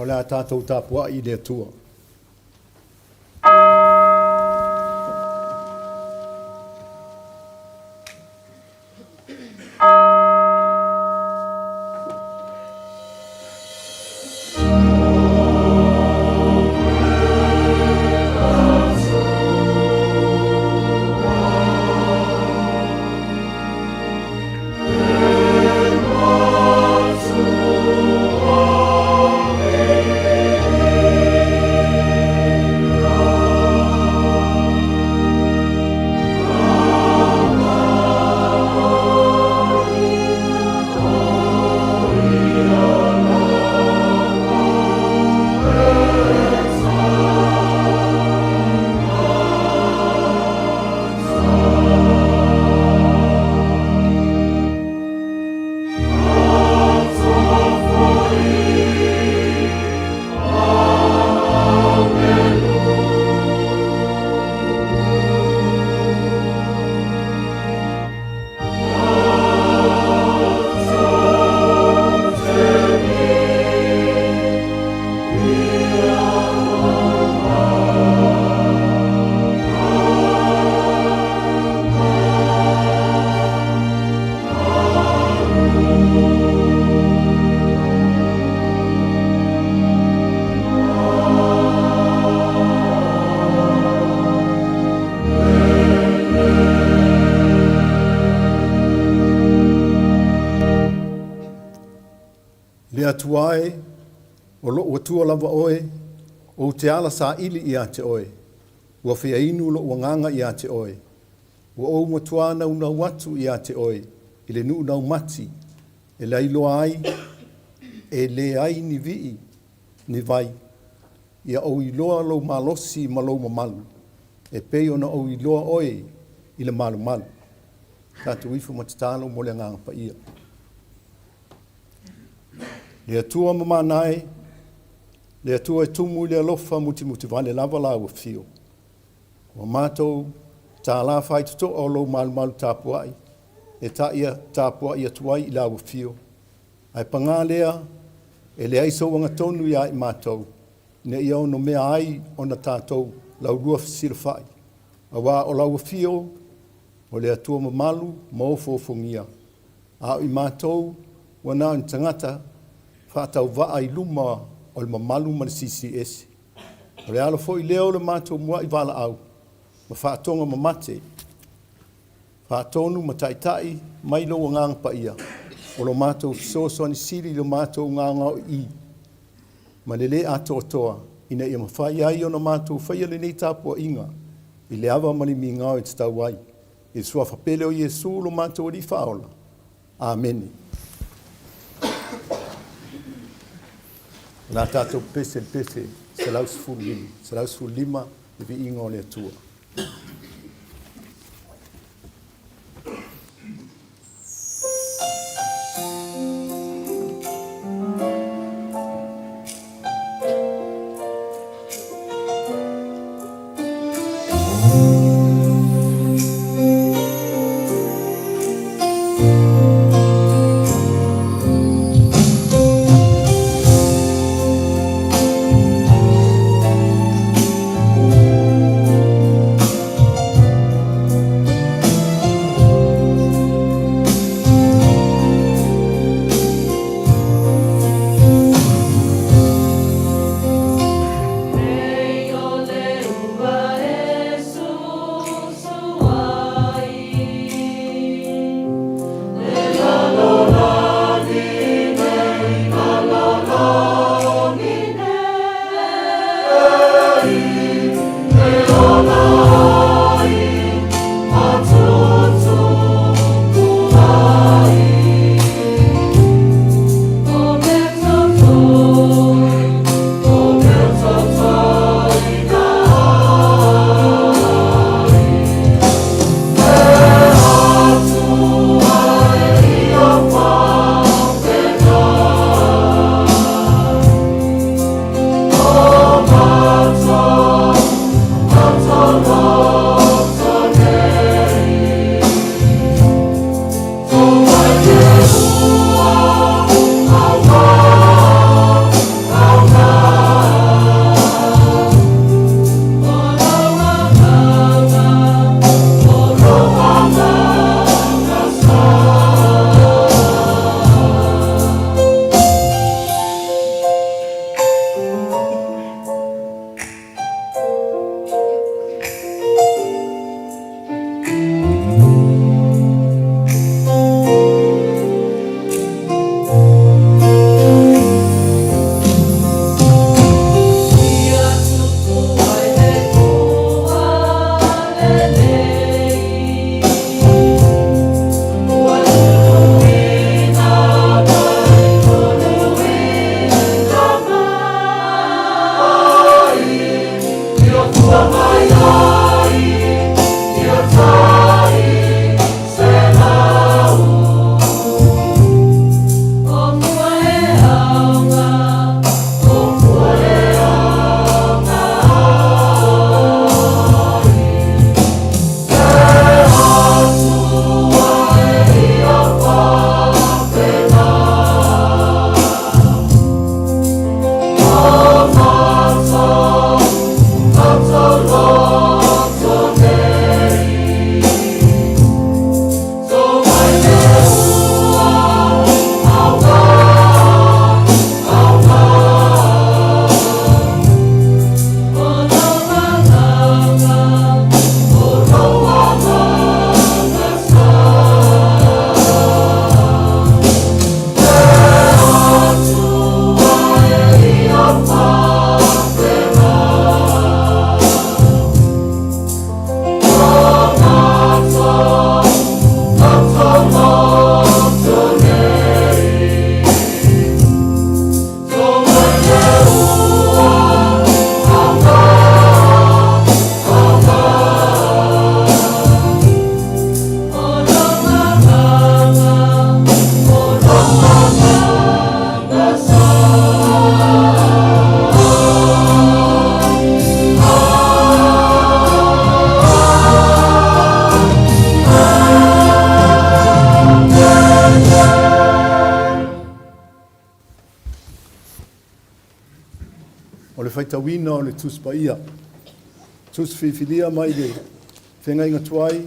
O le a tatou tapuai i le Atua. Le Atua e, o lou Atua lava oe, ou te ala saili ia te oe, ua fia inu lou agaga ia te oe, ua ou matuā naunau atu ia te oe i le nuu naumati e lailoa ai e leai ni vii ni vai, ia ou iloa lou malosi ma lou mamalu, e pei ona ou iloa oe i le malumalu. Tatou ifo ma tatalo mo le Agaga Paia. Le Atua mamana e, le Atua e tumu i le alofa mutimutivale lava lau afio. Ua matou tālā faitotoa o lou malumalu tapuai e taia tapuai atu ai i lau afio. Ae pagā lea, e leai sou agatonu iā i matou, ina ia onomea ai ona tatou laulua fesilafai, auā o lau afio o le Atua mamalu ma ofoofogia, a o i matou ua na o ni tagata faatauvaa i luma o le mamalu ma le silisili ese. O le ala foi lea o le matou muai valaau ma faatoga mamate, faatonu ma taitai mai lou Agaga Paia o lo matou fesoasoani sili i lo matou gaogaoii ma le lē atoatoa ina ia mafai ai ona matou faia lenei tapuaiga i le ava ma le migao e tatau ai. I le Suafa pele o Iesu lo matou Alii Faaola. Amene. O le a tatou pepese i le pese 115, 115, le viiga o le Atua. le faitauina o le Tusi Paia. Tusi filifilia mai le Feagaiga Tuai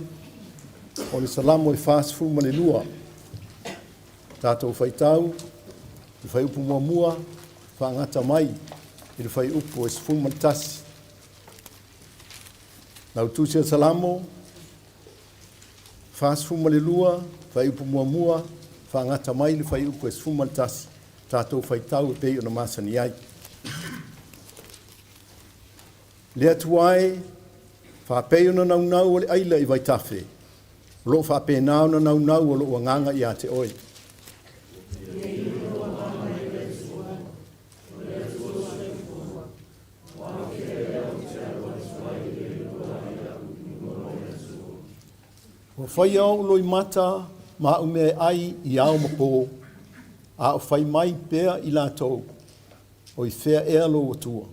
o le Salamo e 42. Tatou faitau i le fuaiupu muamua faagata mai i le fuaiupu e 11. Lau Tusi o le Salamo 42, fuaiupu muamua faagata mai le fuaiupu e 11. Tatou faitau e pei ona masani ai. Le Atua e, faapei ona naunau o le aila i vaitafe, o lo o faapena ona naunau o lou agaga ia te oe. Ua faia ou loimata ma au mea e ai i ao ma po, a o fai mai pea i latou, O i fea ea lou Atua?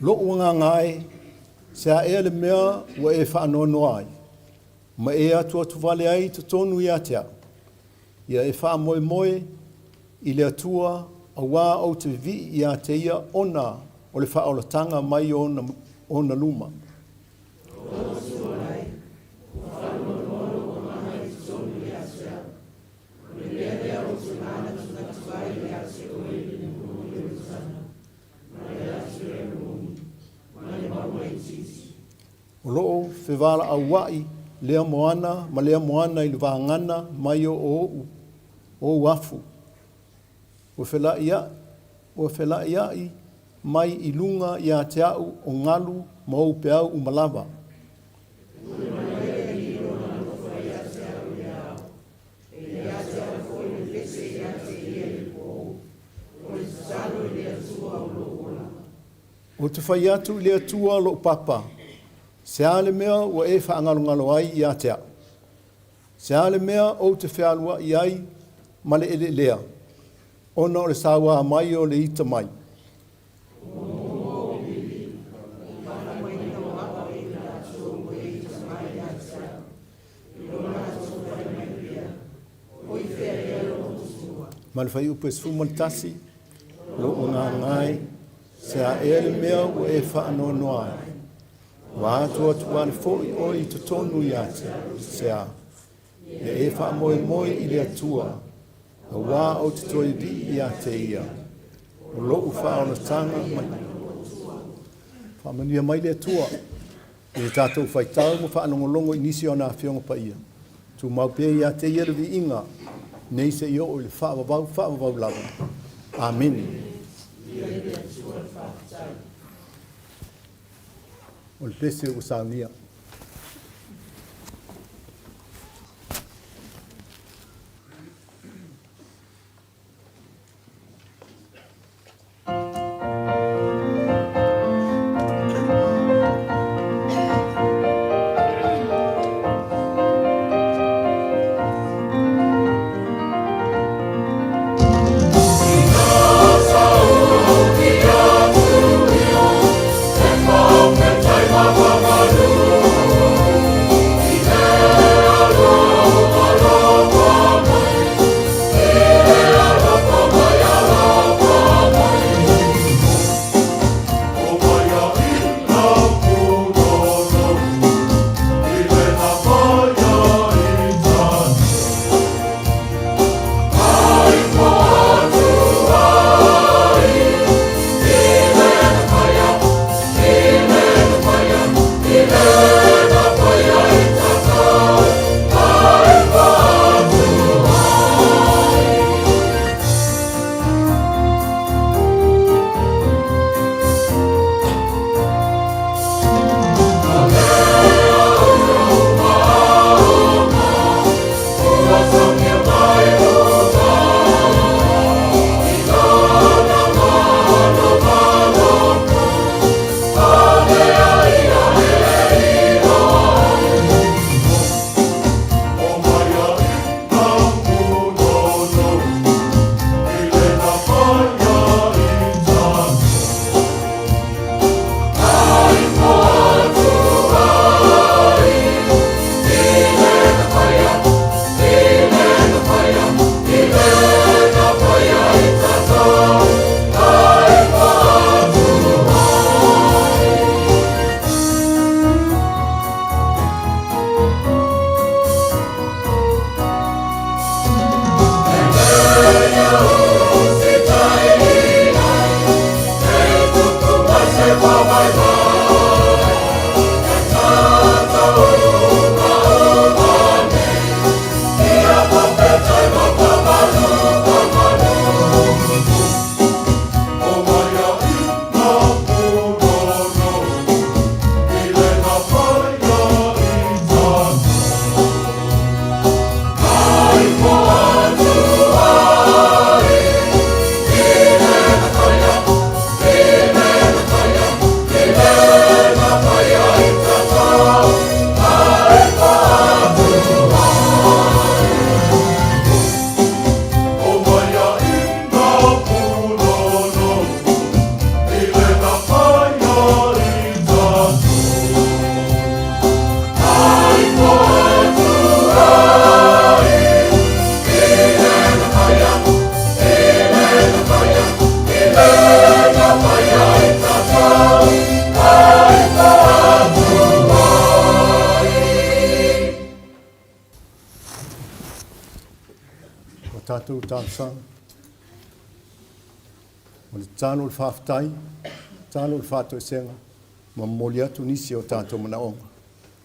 Lou agaga e, se a ea le mea ua e faanoanoa ai, ma e atuatuvale ai i totonu ia te au? Ia e faamoemoe i le Atua, auā ou te vivii ia te ia ona o le faaolataga mai ona, ona luma. O lo o fevalaauaʻi lea moana ma lea moana i le vagana mai o ou, ou afu. Ua felaʻiaʻi, ua felaʻiaʻi mai i luga ia te aʻu o galu ma ou peau uma lava. Ou te fai atu i le Atua lou papa, se a le mea ua e faagalogalo ai ia te au? Se a le mea ou te fealuaʻi ai ma le eleelea, ona o le sauā mai o le ita mai? Ma le fuaiupu e 11, Lou agaga e, se a ea le mea ua e faanoanoa ai? Ua atuatuale foi oe i totonu ia te au, se a? Ia e faamoemoe i le Atua, auā ou te toe vii ia te ia, o lou faaolataga mai. Faamanuia mai le Atua i le tatou faitau ma faalogologo i nisi o ana Afioga Paia. Tumau pea ia te ia le viiga, nei seia oo i le faavavau faavavau lava. Amene. O le pese ua saunia. tatou talosaga. O le tatalo o le faafetai, tatalo o le faatoesega, ma momoli atu nisi o tatou manaoga.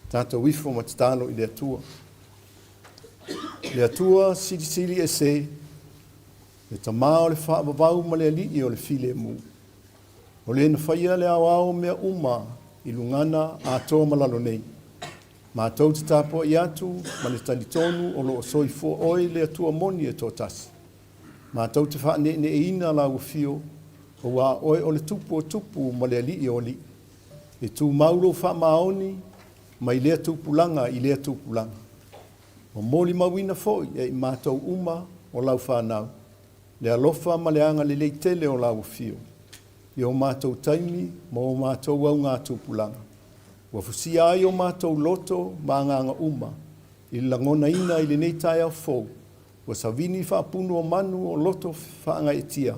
Tatou ifo ma tatalo i le Atua. Le Atua Silisili Ese, le Tama o le faavavau ma le Alii o le filemu, o le na faia le aoao o mea uma i lugana atoa ma lalo nei, matou te tapuai atu ma le talitonu o lo o soifua Oe le Atua moni e toatasi. Matou te faaneeneeina Lau Afio, auā Oe o le Tupu o tupu ma le Alii o alii. E tumau Lou faamaoni mai lea tupulaga i lea tupulaga. Ua molimauina foi e i matou uma o Lau fanau le alofa ma le agalelei tele o Lau Afio i o matou taimi ma o matou augatupulaga. Ua fusia ai o matou loto ma agaga uma i le lagonaina i lenei taeao fou ua savini faapunu o manu o loto faagaeetia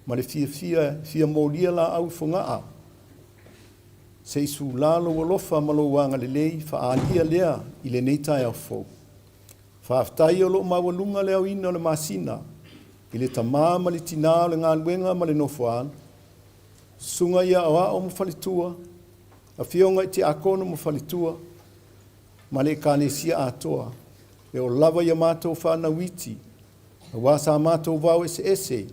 ma le fiafia e fia molia laau i Fogaa se i sula lou alofa ma lou agalelei faaalia lea i lenei taeao fou. Faafetai o lo o maualuga le aoina o le masina i le tama ma le tinā o le galuega ma le nofoaalo, susuga i aoao ma faletua, afioga i tiakono ma faletua, ma le Ekalesia atoa, e oo lava i a matou fanau iti, aua sa matou vao eseese,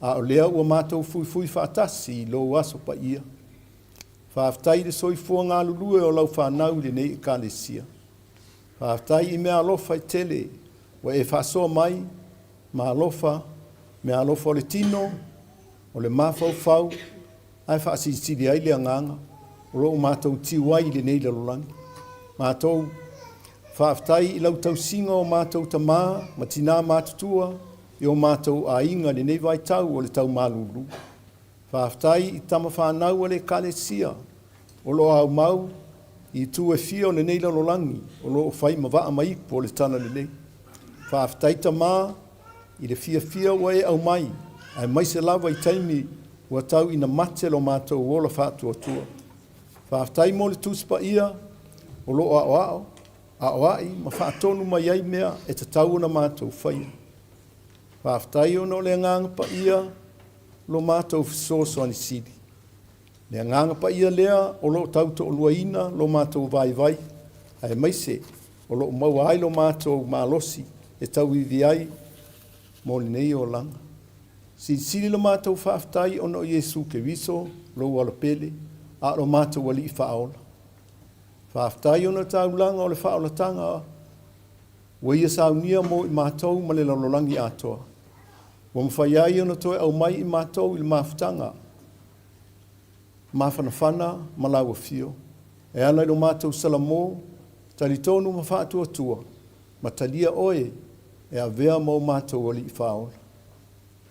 a o lea ua matou fuifui faatasi i lou aso paia. Faafetai i le soifua galulue o lau fanau i lenei Ekalesia. Faafetai i meaalofa e tele ua e faasoa mai ma alofa, meaalofa o le tino, o le mafaufau, ae faasilisili ai le agaga o lo o matou tiu ai i lenei lalolagi. Matou faafetai i lau tausiga o matou tamā ma tinā matutua i o matou aiga i lenei vaitau o le tau malūlū. Faafetai i tama fanau a le Ekalesia o lo o aumau i itu e fia o lenei lalolagi o lo o fai ma vaa ma ipu o le Talalelei. Faafetai Tama i le fiafia ua e aumai aemaise lava i taimi ua tau ina mate lo matou ola faatuatua. Faafetai mo le Tusi Paia o lo o aoao, aoai ma faatonu mai ai mea e tatau ona matou faia. Faafetai ona o le Agaga Paia lo matou fesoasoani sili. Le Agaga Paia lea o lo o tautoaluaina lo matou vaivai, aemaise o lo o maua ai lo matou malosi e tauivi ai mo lenei olaga. Silisili lo matou faafetai ona o Iesu Keriso, lou Alo pele, a o lo matou Alii Faaola. Faafetai ona o le taulaga o le faaolataga ua Ia saunia mo i matou ma le lalolagi atoa, ua mafai ai ona toe aumai i matou i le mafutaga mafanafana ma Lau Afio, e ala i lo matou salamo, talitonu ma faatuatua, ma talia Oe e avea ma o matou Alii Faaola.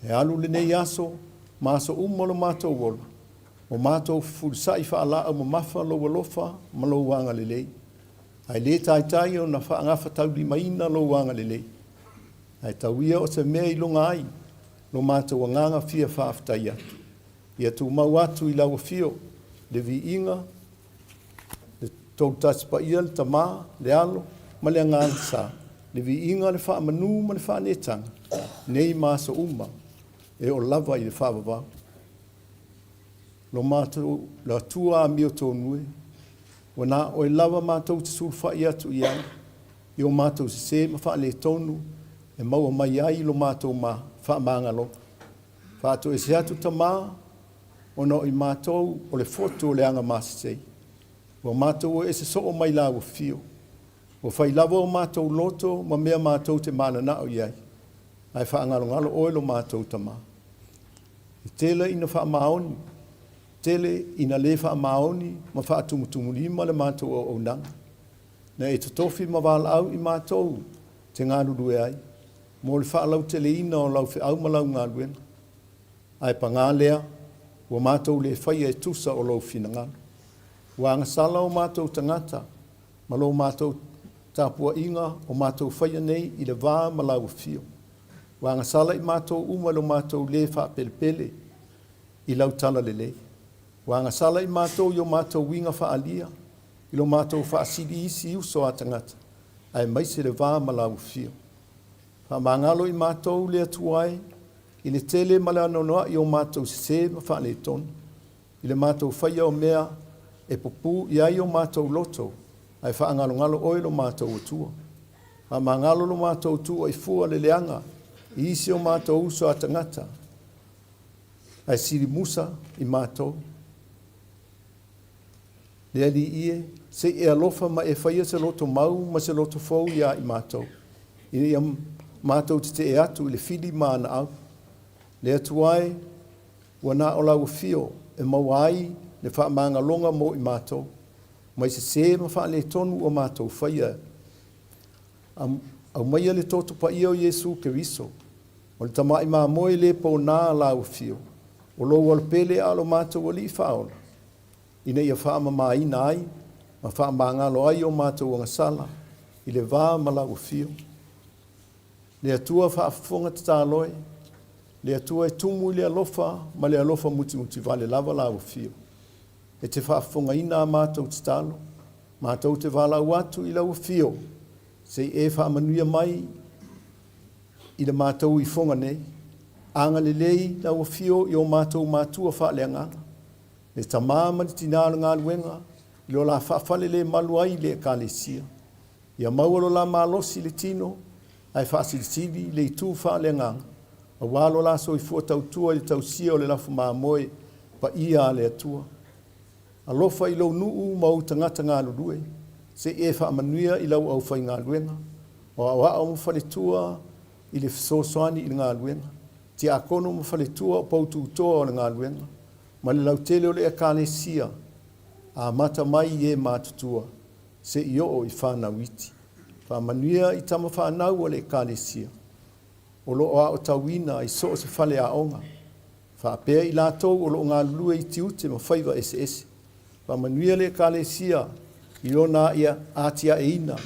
E alu lenei aso ma aso uma o lo matou ola, o matou fefulisai faalaau mamafa Lou alofa ma Lou agalelei, ae le taitai ona faagafataulimaina Lou agalelei. Ae tau ia o se mea i luga ai lo matou agaga fia faafetai atu. Ia tumau atu i Lau Afio le viiga, le Tolutasi Paia, le Tama, le Alo ma le Agaga Sa, le viiga, le faamanu ma le faaneetaga, nei ma aso uma, e oo lava i le faavavau. Lo matou le Atua amiotonu e, ua na Oe lava matou te sulufai atu i ai, i o matou sesē ma faaletonu e maua mai ai lo matou faamagaloga. Faatoese atu Tama, ona o i matou o le fotu o le agamasesei. Ua matou o ese soo mai Lau Afio. Ua fai lava o matou loto ma mea matou te mananao i ai, ae faagalogalo Oe lo matou Tama. E tele ina faamaoni, tele ina le faamaoni ma faatumutumulima le matou auaunaga. Na e totofi ma valaau i matou te galulue ai, mo le faalauteleina o Lau feau ma Lau galuega. Ae pagā lea, ua matou le faia e tusa o Lou finagalo. Ua agasala o matou tagata ma lo matou tapuaiga o matou faia nei i le va ma Lau Afio. Ua agasala i matou uma i lo matou lē faapelepele i Lau talalelei. Ua agasala i matou i o matou uiga faaalia, i lo matou faasili isi uso a tagata, aemaise le va ma Lau Afio. Faamagalo i matou le Atua e, i le tele ma le anoanoai o matou sesē ma faaletonu, i le matou faia o mea e pupū i ai o matou loto, ae faagalogalo Oe lo matou Atua. Faamagalo lo matou tuuaifua le leaga i isi o matou uso a tagata, ae silimusa i matou. Le Alii e, se i e alofa ma e faia se loto mau ma se loto fou iā i matou, ina ia matou tetee atu i le fili ma ana au. Le Atua e, ua na o lau afio e maua ai le faamagaloga mo i matou, mai sesē ma faaletonu ua matou faia. Aumaia le toto paia o Iesu Keriso, o le Tamai Mamoe le pōnā lau afio, o lou Alo pele a o lo matou Alii Faaola, ina ia faamamaina ai ma faamagalo ai o matou agasala i le va ma lau afio. Le Atua faafofoga tatalo e, le Atua e tumu i le alofa ma le alofa mutimutivale lava lau afio. E te faafofogaina a matou tatalo, matou te valaau atu i lau afio, se i e faamanuia mai i le matou ifoga nei. Agalelei lau afio i o matou matua faaleagaga, le tamā ma le tinā o le galuega i lo la faafalelemalu ai i le Ekalesia. Ia maua lo la malosi i le tino ae faasilisili le itu faaleagaga, aua lo la soifua tautua i le tausia o le lafo mamoe paia a le Atua. Alofa i lou nuu ma ou tagata galulue, se i e faamanuia i lau aufaigaluega, o aoao ma faletua i le fesoasoani i le galuega, tiakono ma faletua o poututoa o le galuega, ma le lautele o le Ekalesia, amata mai i e matutua seia oo i fanau iti. Faamanuia i tama fanau a le Ekalesia o lo o aotauina i so o se faleaoga, faapea i latou o lo o galulue i tiute ma faiva eseese. Faamanuia le Ekalesia i lona atiaeina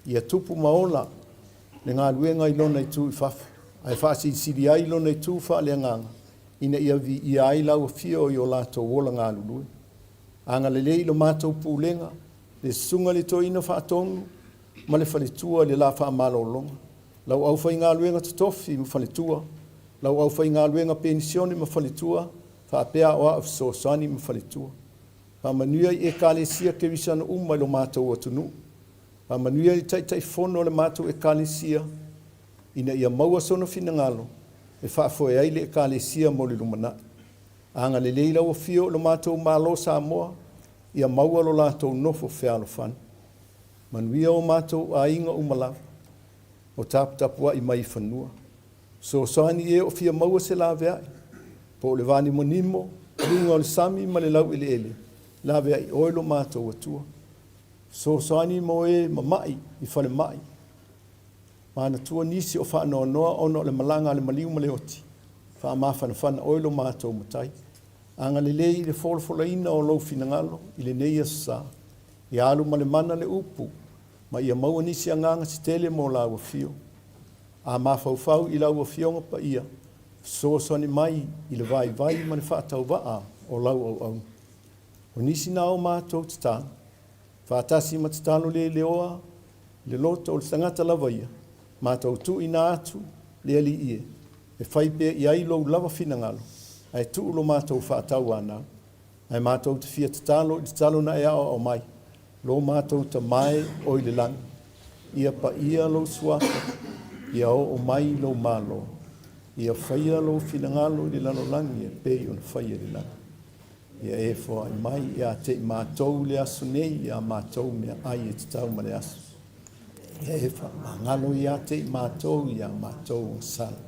ia tupu ma ola le galuega i lona itu i fafo, ae faasilisili ai lona itu faaleagaga ina ia viia ai lau afio i o latou ola galulue. Agalelei i le matou pulega, le susuga i le Toeaina Faatonu ma le faletua i le la faamalologa, lau aufaigaluega totofi ma faletua, lau aufaigaluega penisione ma faletua, faapea Aoao Fesoasoani ma faletua. Faamanuia i Ekalesia Kerisiano uma i lo matou atunuu. Faamanuia i le Taitaifono o le matou Ekalesia ina ia maua sona finagalo e faafoe ai le Ekalesia mo le lumanai. Agalelei lau Afio i lo matou Malo o Samoa, ia maua lo latou nofo fealofani. Manuia o matou aiga uma lava o taputapuai mai i fanua. Fesoasoani i e o fia maua se laveai, po o le vanimonimo i luga o le sami ma le laueleele, laveai oe lo matou Atua. Fesoasoani mo e mama'i i falemai, manatua nisi o faanoanoa ona o le malaga a le maliu ma le oti, faamafanafana oe lo matou Matai. Agalelei i le folafolaina o lou finagalo i lenei aso sa. Ia alu ma le mana le upu ma ia maua nisi agaga se tele mo lau afio. A mafaufau i lau Afioga Paia, fesoasoani mai i le vaivai ma le faatauvaa o lau auauna. O nisi na o matou tatalo, faatasi ma tatalo le leoa i le loto o le tagata lava ia, matou tuuina atu le Alii e, e fai pea i ai lou lava finagalo, ae tuu lo matou faatauanau. Ae matou te fia tatalo i le tatalo na e aoao mai, Lo matou Tama e o i le lagi, ia paia lou suafa, ia oo mai lou Malo, ia faia lou finagalo i le lalolagi e pei ona faia i le lagi. Ia e foai mai ia te i matou i le aso nei ia matou meaai e tatau ma le aso. Ia e faamagalo ia te i matou ia matou agasala,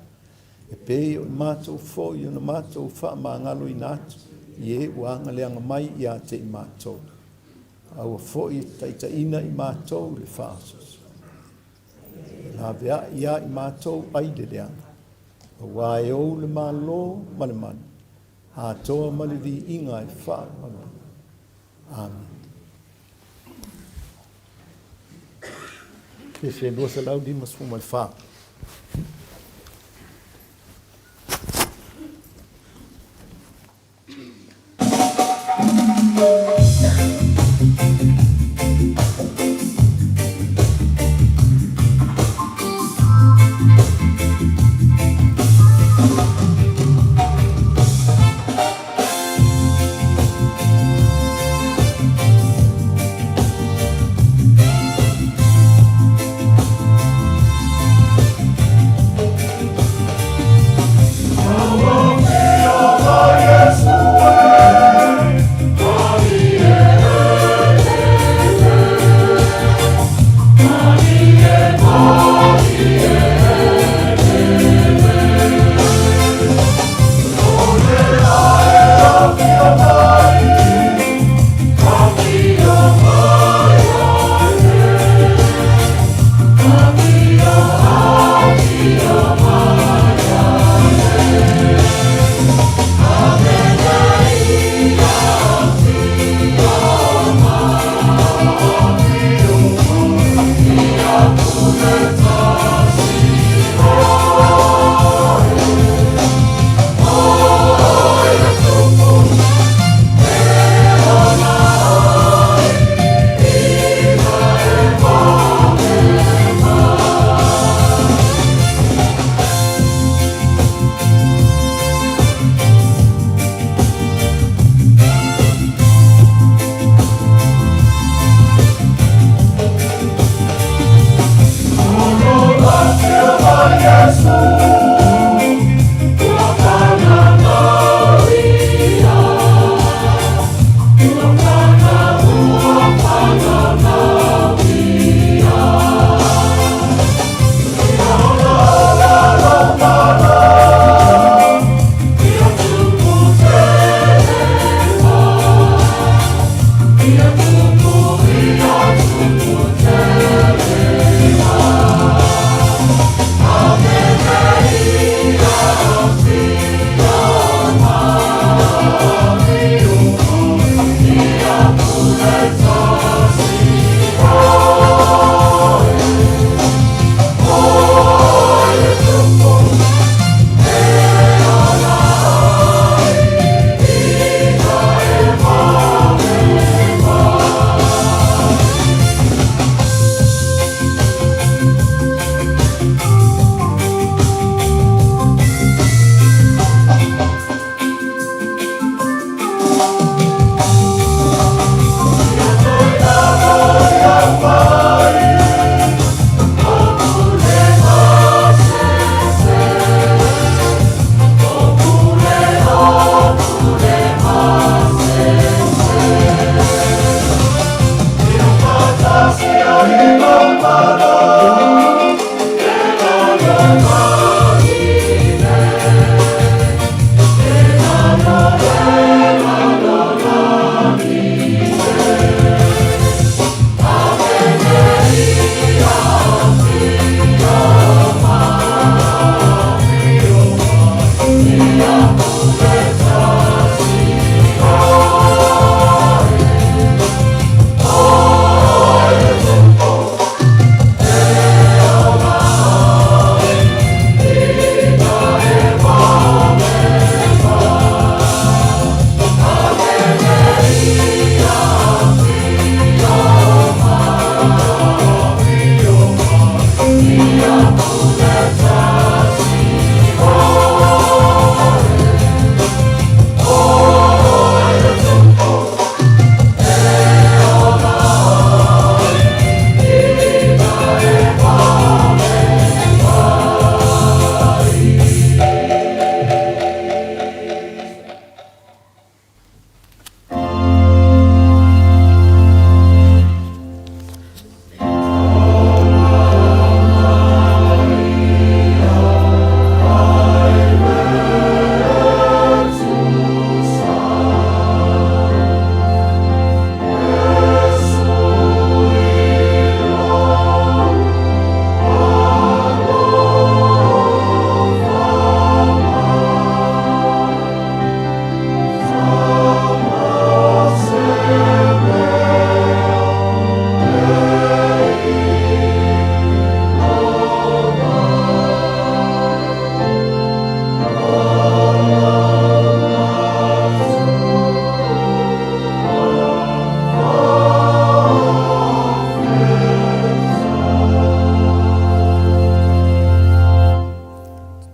e pei o i matou foi ona matou faamagaloina atu i e ua agaleaga mai ia te i matou. Aua foi e taitaiina i matou i le faasoasoa. E laveai ia i matou ai le leaga, aua e ou le Malo ma le mana, atoa ma le viiga e faavavau. Amene. Pese 254.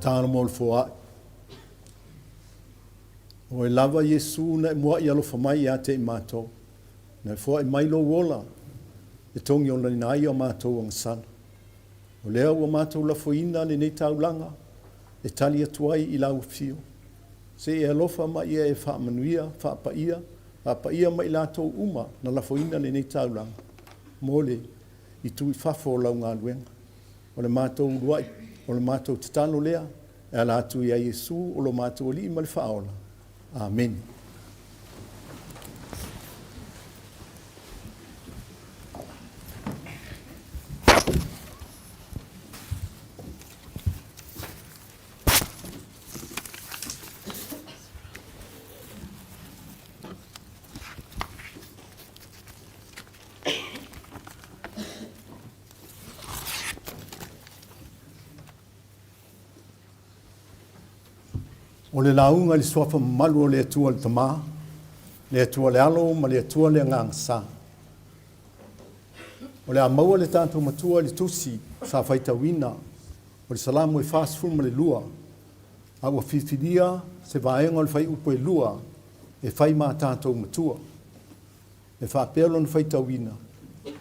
Tatalo mo le foai. O Oe lava Iesu na e muaʻi alofa mai ia te i matou. Na e foai mai lou ola e togi olaina ai o matou agasala. O lea ua matou lafoina lenei taulaga e tali atu ai i lau afio. Se i e alofa ma ia e faamanuia, faapaia, faapaia ma i latou uma na lafoina lenei taulaga mo le itu i fafo o lau galuega. O le matou uluai, o le matou tatalo lea e ala atu ia Iesu o lo matou Alii ma le Faaola. Amene. O le lauga i le Suafa mamalu o le Atua le Tama, le Atua le Alo ma le Atua le Agaga Sa. O le a maua le tatou Matua i le tusi sa faitauina o le Salamo e 42, a ua filifilia se vaega o le fuaiupu e 2 e fai ma tatou matua. E faapea lona faitauina,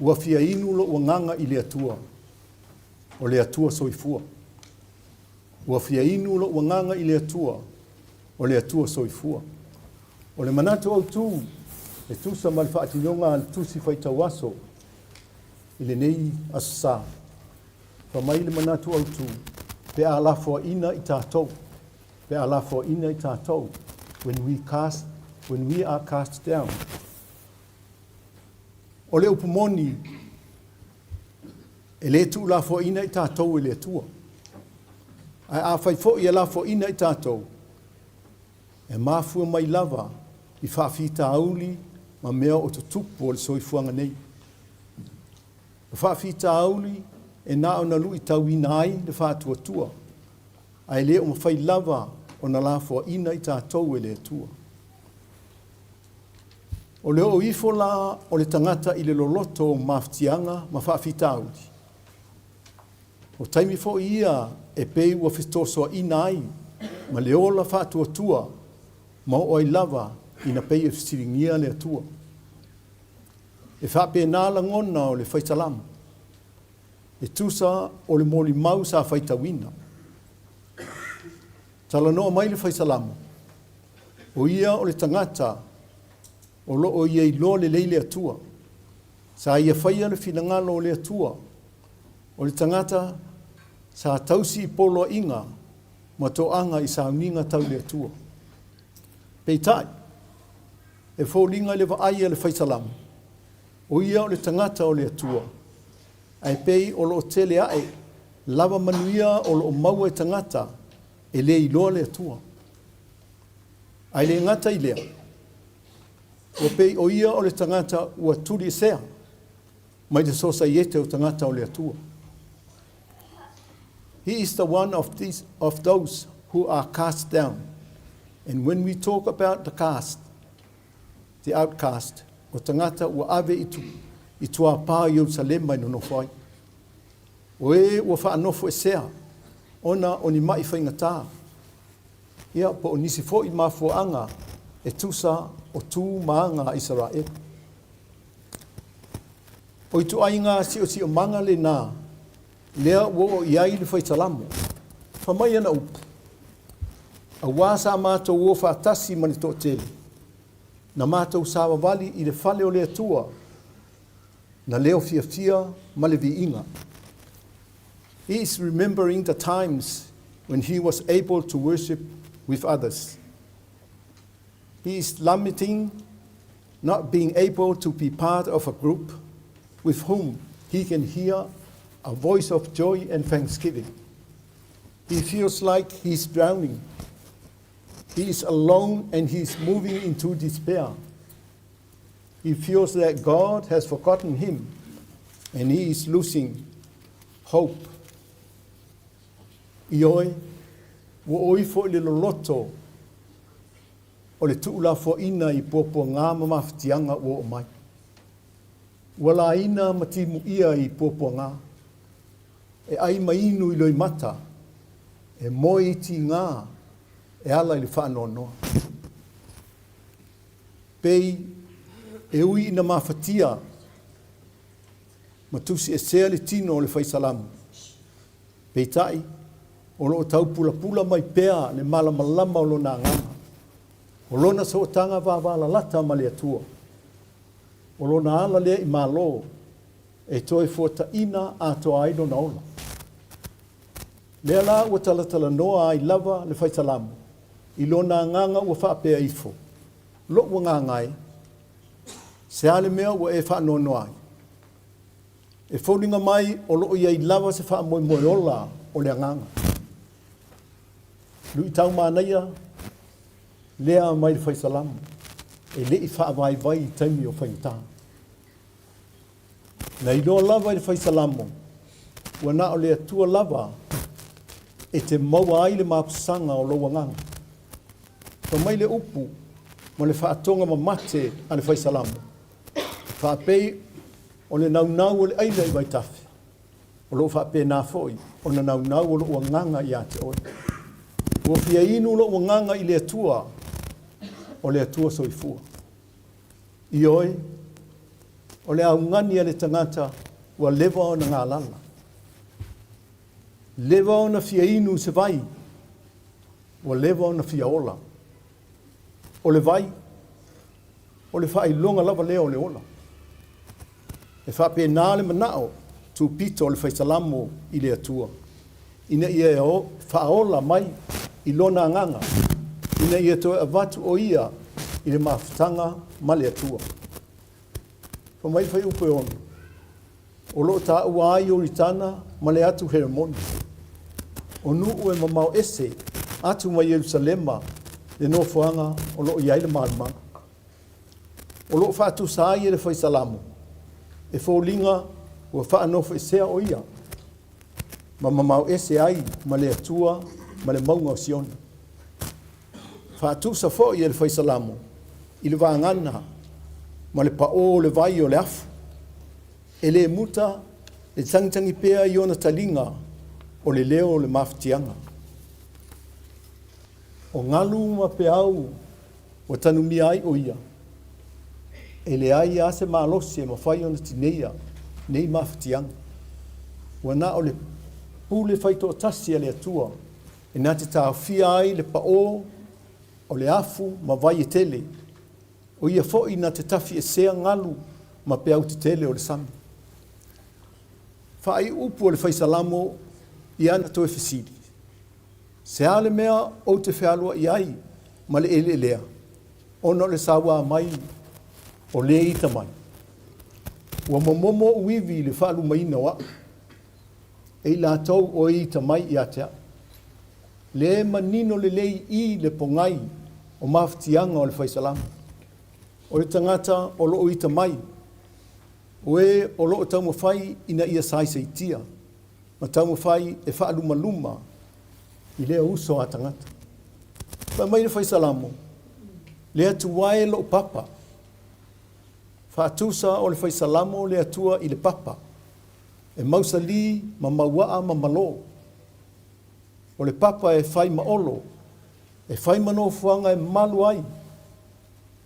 ua fia inu lou agaga i le Atua, o le Atua soifua. Ua fia inu lou agaga i le Atua, o le Atua soifua. O le manatu autū e tusa ma le faatinoga a le tusi faitau aso i lenei aso sa. Fai mai le manatu autū, pe a lafoaina i tatou, pe a lafoaina i tatou, when we are cast down. O le upu moni, e le tuulafoaina i tatou e le Atua. Ae afai foi e lafoaina i tatou, e mafua mai lava i faafitauli ma mea o tutupu o le soifuaga nei. O faafitauli e na ona luitauina ai le faatuatua, ae le o mafai lava ona lafoaina i tatou e le Atua. O le oo ifo la o le tagata i le loloto o mafatiaga ma faafitauli, o taimi foi ia e pei ua fetosoaina ai ma le ola faatuatua ma oo ai lava ina pei e fesiligia le Atua. E faapena lagona o le fai salamo, e tusa o le molimau sa faitauina. Talanoa mai le fai salamo, o ia o le tagata o loo ia iloa lelei le Atua. Sa ia faia le finagalo o le Atua. O le tagata sa tausi i poloaiga ma toaga i sauniga tau le Atua. Peitai, e foliga i le vaai a le fai salamo, o ia o le tagata o le Atua, ae pei o loo tele ae lava manuia o loo maua e tagata e le iloa le Atua. Ae le gata i lea, ua pei o ia o le tagata ua tuliesea mai le sosaiete o tagata o le Atua. He is the one of those who are cast down. And when we talk about the cast, the outcast, o tagata ua ave i tuapā i Ierusalema e nonofo ai. O e ua faanofo esea, ona o ni mai faigata. Ia, po o nisi foi mafuaaga e tusa o tu ma aga a Isaraelu. O ituaiga siosiomaga lena lea ua oo i ai le fai salamo. Fai mai ana upu, auā sa matou o faatasi ma le toatele, na matou savavali i le fale o le Atua, na leo fiafia ma le viiga. He is remembering the times when he was able to worship with others. He is lamenting not being able to be part of a group with whom he can hear a voice of joy and thanksgiving. He feels like he's drowning. He is alone and he is moving into despair. He feels that God has forgotten him and he is losing hope. Ioe, ua oo ifo i le loloto o le tuulafoaina i puapuaga ma mafatiaga ua oo mai. Ua laina ma timuia i puapuaga, e ai ma inu i loimata, e moe i tigā e ala i le faanoanoa. Pei e ui ina mafatia ma tusiesea le tino o le fai salamo. Peitai, o loo taupulapula mai pea le malamalama o lona agaga. O lona sootaga vavalalata ma le Atua. O lona ala lea i Malo e toe fuataina atoa ai lona ola. Lea la ua talatalanoa ai lava le fai salamo i lona agaga ua faapea ifo, lou agaga e, se a le mea ua e faanoanoa ai? E foliga mai o loo i ai lava se faamoemoe ola o le agaga. Luitau manaia lea mai le fai salamo e le i faavaivai i taimi o faigata. Na iloa lava i le fai salamo, ua na o le Atua lava e te maua ai le mapusaga o lou agaga. Fai mai le upu ma le faatoga mamate a le Fai Salamo, faapei o le naunau o le aila i vaitafe, o lo o faapena foi ona naunau o lou agaga ia te oe. Ua fia inu lou agaga i le Atua, o le Atua soifua. Ioe, o le augani a le tagata ua leva ona galala, leva ona fia inu i se vai, ua leva ona fia ola. O le vai, o le faailoga lava lea o le ola. E faapena le manao tupito o le Fai Salamo i le Atua, ina ia faaola mai i lona agaga, ina ia toe avatu o ia i le mafutaga ma le Atua. Fai mai le Fuaiupu 6, o lo o taua ai Ioritana ma le atu Heremoni, o nuu e mamao ese atu mai Ierusalema le nofoaga o lo o i ai le malamaga. O lo o faatusa ai e le Fai Salamo, e foliga ua faanofoesea o ia ma mamao ese ai ma le Atua ma le mauga o Siona. Faatusa foi e le Fai Salamo i le vagana ma le paō o le vai o le afu, e le muta le tagitagi pea i ona taliga o le leo o le mafatiaga. O galu ma peau ua tanumia ai o ia, e leai lava se malosi e mafai ona tineia nei mafatiaga. Ua na o le pule faitoatasi a le Atua e na te taofia ai le paō o le afu ma vai e tele, o ia foi na te tafiesea galu ma peau tetele o le sami. Faaiu upu a le Fai Salamo i ana toe fesili, Se a le mea ou te fealuai ai ma le eleelea, ona o le sauā mai o lē ita mai? Ua momomo ou ivi i le faalumaina o au, e i latou o e ita mai ia te au. Lē manino lelei i i le pogai o mafatiaga o le Fai Salamo. O le tagata o lo o ita mai, o e o lo o taumafai ina ia saisaitia ma taumafai e faalumaluma i lea uso a tagata. Fai mai le Fai Salamo, Le Atua e lou papa. Faatusa o le Fai Salamo le Atua i le papa, e mausali ma mauaa ma malo. O le papa e fai ma olo, e fai ma nofoaga e malu ai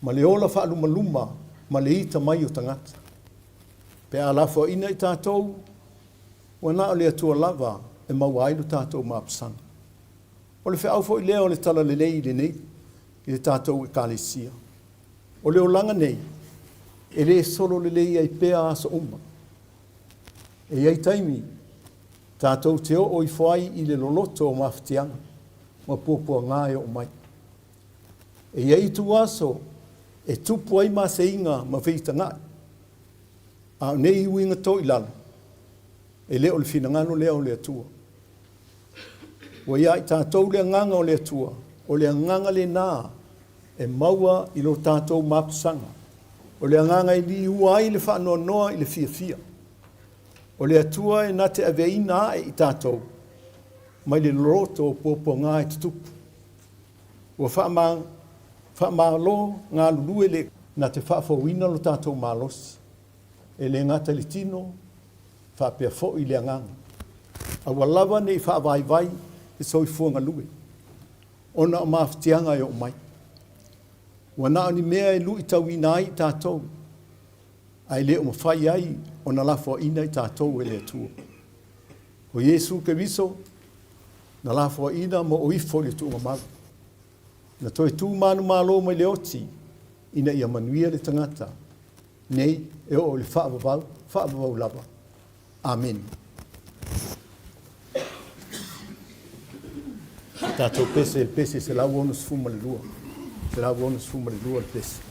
ma le ola faalumaluma ma le ita mai o tagata. Pe a lafoaiina i tatou, ua na o le Atua lava e maua ai lo tatou mapusaga. O le feau foi lea o le Talalelei i lenei, i le tatou Ekalesia. O le olaga nei, e le solo lelei ai pea aso uma. E i ai taimi tatou te oo ifo ai i le loloto o mafatiaga ma puapuaga e oo mai. E i ai ituaso e tupu ai maseiga ma feitagai, a o nei uiga toilalo, e le o le finagalo lea o le Atua. Ua iā i tatou le agaga o le Atua, o le agaga lenā e maua i lo tatou mapusaga. O le agaga e liua ai le faanoanoa i le fiafia. O le Atua e na te aveina ae i tatou mai le loloto o puapuaga e tutupu. Ua faamalo galulue le na te faafouina lo tatou malosi, e le gata i le tino, faapea foi le agaga. Aua lava ne i faavaivai le soifua galue, ona o mafatiaga e oo mai. Ua na o ni mea e luitauina ai i tatou, ae le o mafai ai ona lafoaiina i tatou e le Atua. O Iesu Keriso na lafoaiina ma oo ifo i le tuugamau, na toe tu manumalo mai le oti ina ia manuia le tagata nei e oo i le faavavau, faavavau lava. Amene. Tatou pese, pese 162, 162 le pese.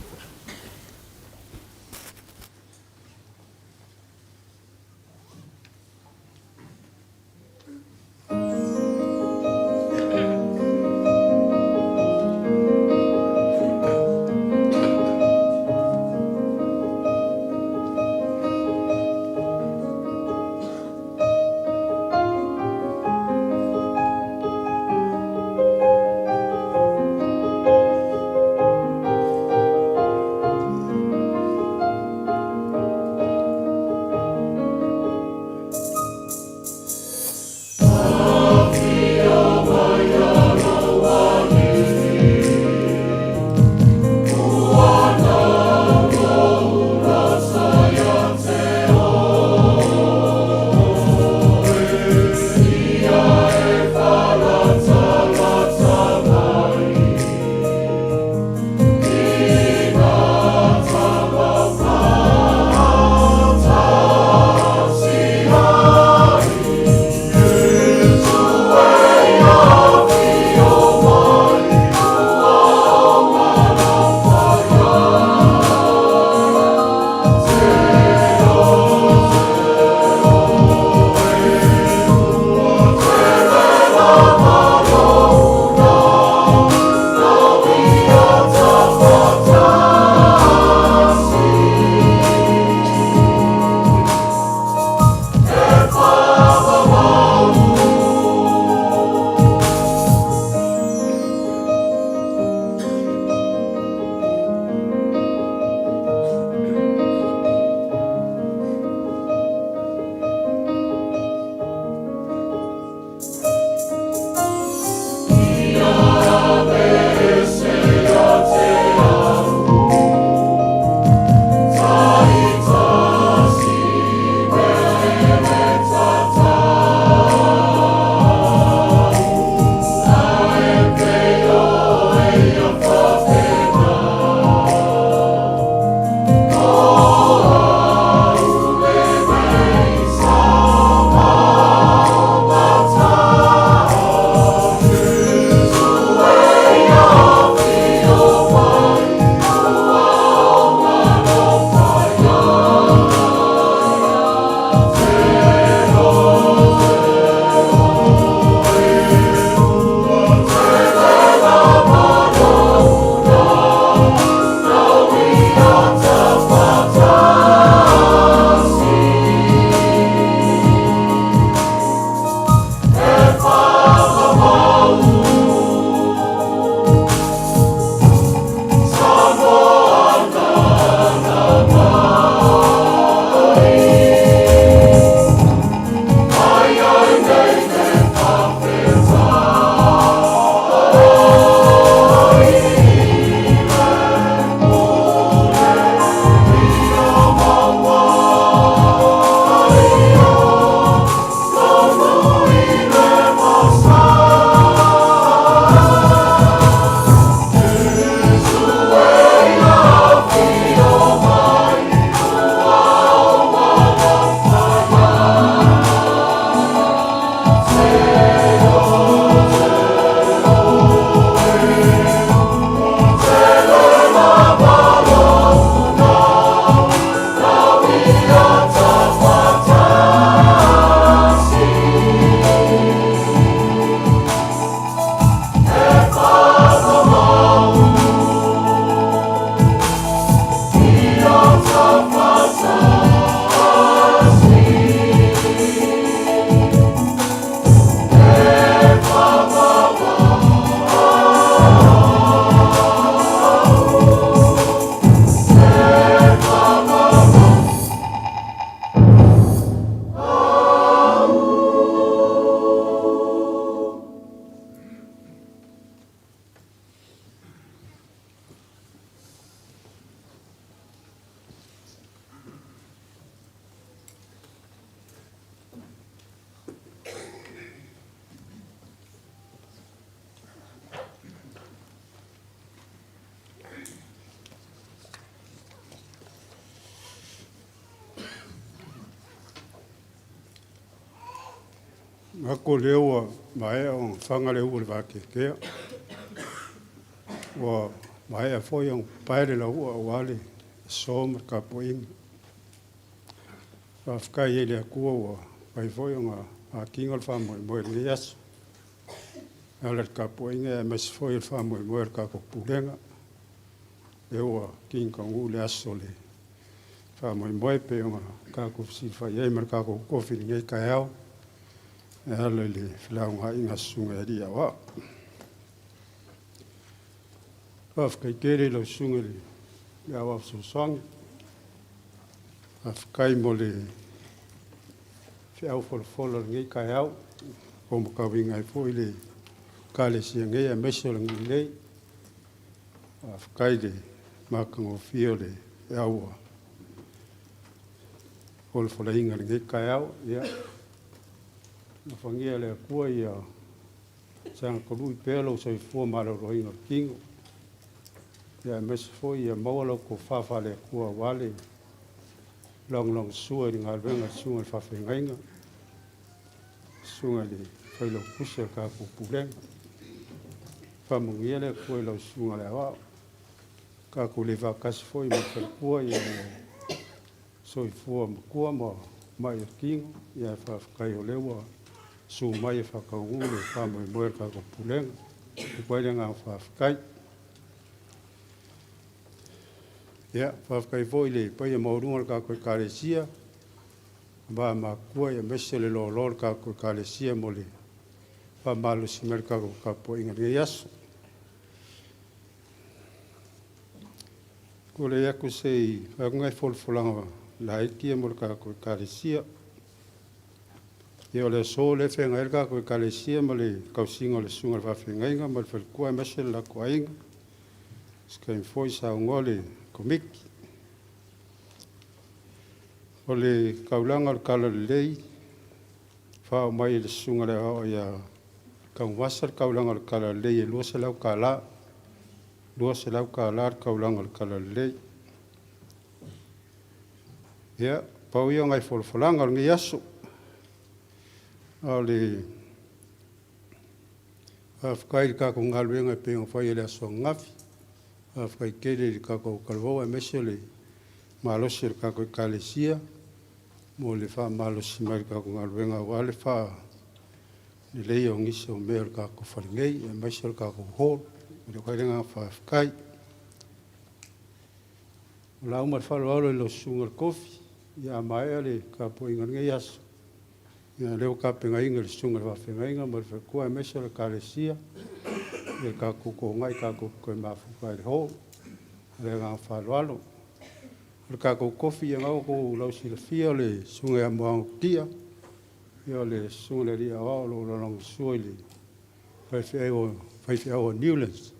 Manatu o lea ua maea ona faga le ua o le vateatea, ua maea foi ona papae le lauua aua le aso ma le tapuaiga. Faafetai ai i le Atua ua mafai foi ona atino le faamoemoe i lenei aso e ala i le tapuaiga aemaise foi o le faamoemoe o le tatou Pulega, lea ua tini taunuu le aso o le faamoemoe e pei ona tatou fesilafai ai ma le tatou tofi i lenei taeao e ala i le felaugaaiga a Susuga i Alii Aoao. Faafetai tele i lau Susuga i le Aoao Fesoasoani, faafetai mo le feau folafola o lenei taeao, ua matauina ai foi le Ekalesia nei aemaise o le nuu nei. Faafetai i le matagofie o le feau ua folafolaina i lenei taeao. Ia, alofagia e le Atua ia saga tului pea lou soifua maloloina o le tino, aemaise foi ia maua lau tofa faale-Atua aua le lagolagosua i le galuega a le susuga i le faafeagaiga, le susuga i le Failautusi o le tatou Pulega. Faamanuia le Atua i lau susuga i le Aoao. Tatou le faatasi foi ma le faletua, ia ua soifua matua ma mai o le tino, ae faafetai o lea ua susu mai e faataunuu le faamoemoe o le tatou Pulega. E avatu ai le agaga faafetai. Ia, faafetai foi i le paia maualuga o le tatou Ekalesia, tama matutua aemaise le loaloa o le tatou Ekalesia mo le faamalosi mai o le tatou tapuaiga i lenei aso. Tulai atu se i fai atu nai folafolaga laiti ia mo le tatou Ekalesia. Ia, o le aso lea e feagai ai le tatou Ekalesia ma le tausiga o le susuga i le faafeagaiga ma le faletua aemaise le latou aiga. Se taimi foi saunoa le Komiti. O le taulaga o le Talalelei, faaoo mai e le Susuga i le Aoao ia Tanuvasa le taulaga o le Talalelei e $200. $200 le taulaga o le Talalelei. Ia, pau ia o nai folafolaga o lenei aso. A o le faafetai i le tatou galuega e pei ona faia i le aso ananafi. Faafetai tele i le tatou talavou aemaise o le malosi o le tatou Ekalesia mo le faamalosi mai o le tatou galuega aua le faaleleia o nisi o mea o le tatou fale nei, aemaise o le tatou hall. E momoli atu ai le agaga faafetai. O lau ma le faaaloalo i lau Susuga i le Kofi, ia a maea le tapuaiga i lenei aso, ia o lea ua tapenaina e le Susuga i le Faafeagaiga ma le Faletua aemaise o le Ekalesia le tatou togai tatou te toe mafuta ai i le hall. Ma le agaga faaaloalo. O le tatou kofi, ia o lena ua outou lausilafia o le Susuga ia Moaga Kutia, ia o le Susuga i le Alii Aoao o lo o lagolagosua i le faifeau a Newlands,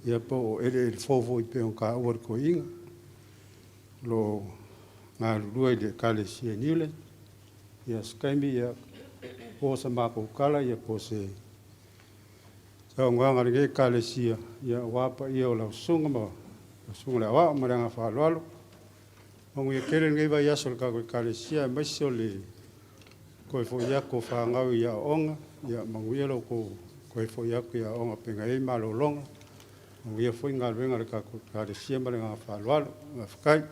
ia po o Eleelefou foi pei ona taua e le toeaina, o lo o galulue i le Ekalesia i Newlands. Ia, se taimi po o se matou tala po o se saunoaga a lenei Ekalesia aua paia o lau susuga ma lau susuga i le Aoao. Ma le agaga faaaloalo. Manuia tele lenei vaiaso i le tatou Ekalesia aemaise o le toe foi atu o fanau i aoaoga. Ia manuia lo outou toe foi atu i aoaoga e pei ona i ai malologa. Manuia foi galuega a le tatou Ekalesia ma le agaga faaaloalo. Faafetai.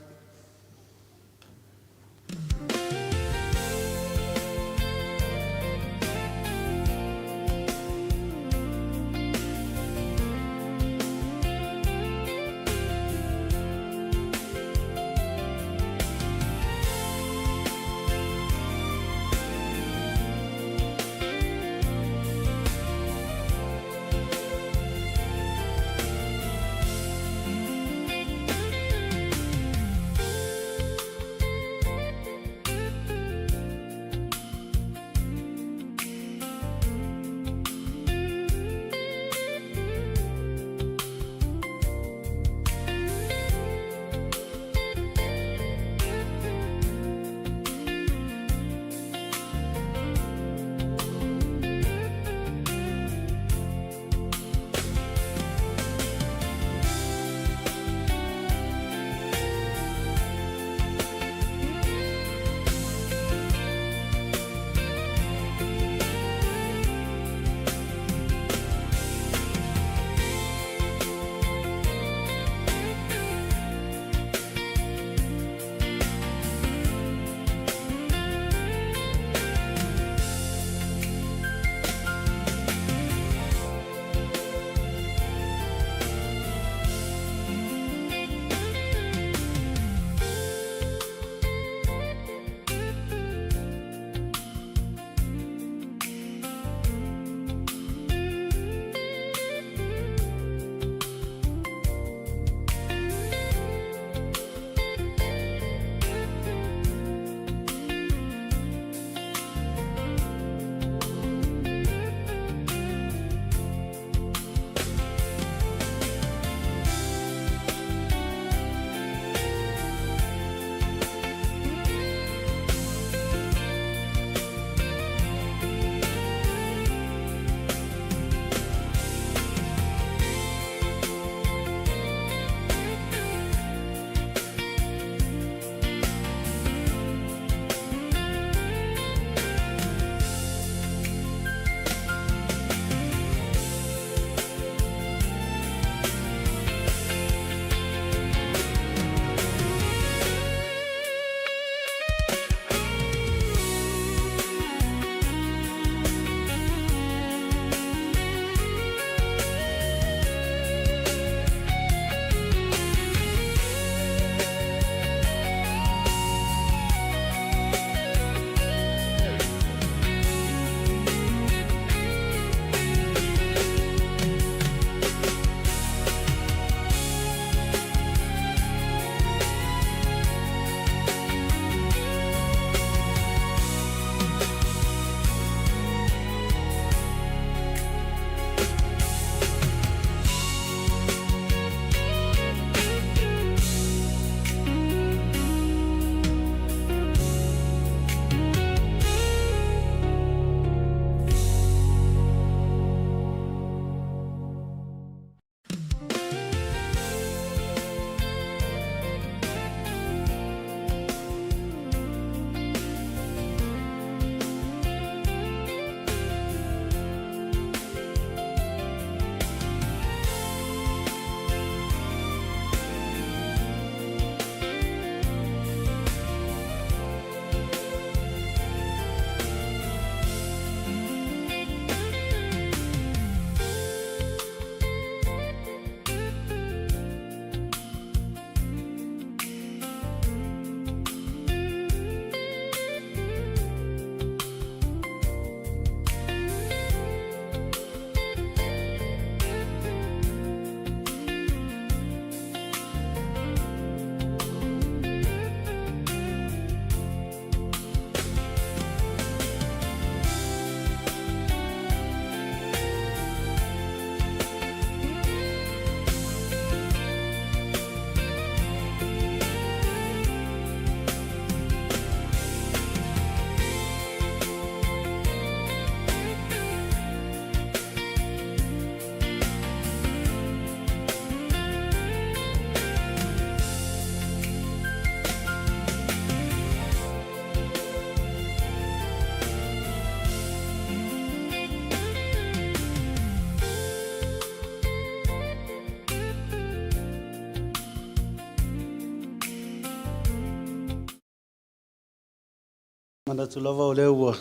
Manatu lava o lea ua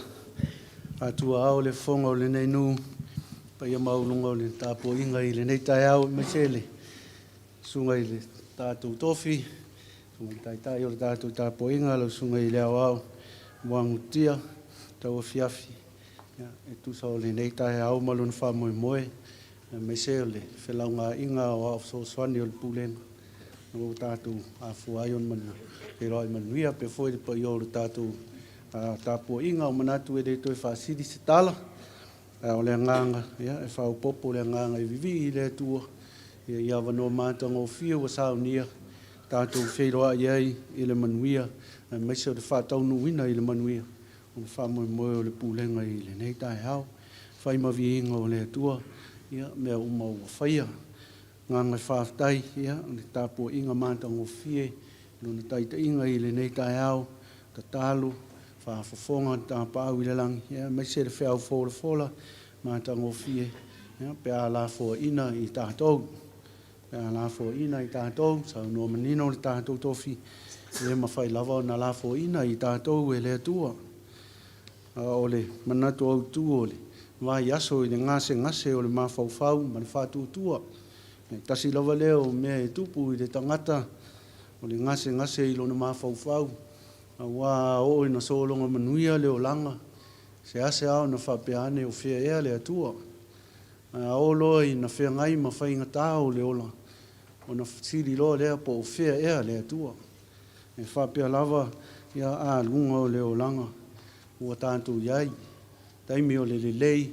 atuaao le fofoga o lenei nuu, paia maualuga o le tapuaiga i lenei taeao, aemaise le susuga i le tatou Tofi, susuga i le Taitai o le tatou tapuaiga, lau Susuga i le Aoao Muagututia, tauafiafi e tusa o lenei taeao ma lona faamoemoe, aemaise o le felaugaaiga a Aoao Fesoasoani o le Pulega ua tatou afua ai ona feiloai manuia. Faapea foi le paia o le tatou tapuaiga. Ua manatu e le toe faasili se tala, a o le agaga e faaopoopo le agaga e vivii i le Atua i avanoa matagofie ua saunia tatou feiloai ai i le manuia, aemaise o le faataunuuina i le manuia o le faamoemoe o le Pulega i lenei taeao. Fai ma viiga o le Atua ia mea uma ua faia. Agaga faafetai i le tapuaiga matagofie i Lona taitaiga i lenei taeao, tatalo, faafofoga le tapaau i le lagi, aemaise le feau folafola matagofie pe a lafoaiina i tatou. Pe a lafoaiina i tatou, saunoa manino le tatou tofi, e le mafai lava ona lafoaiina i tatou e le Atua. A o le manatu autu o le vaiaso i le gasegase o le mafaufau ma le faatuatua, e tasi lava lea o mea e tupu i le tagata, o le gasegase i lona mafaufau, aua a oo ina sologa manuia le olaga, seasea ona faapea ane, o fea ea le Atua? Ae a oo loa ina feagai ma faigata o le ola, ona fesili loa lea po o fea ea le Atua? E faapea lava ia aluga o le olaga ua tatou i ai, taimi o le lelei,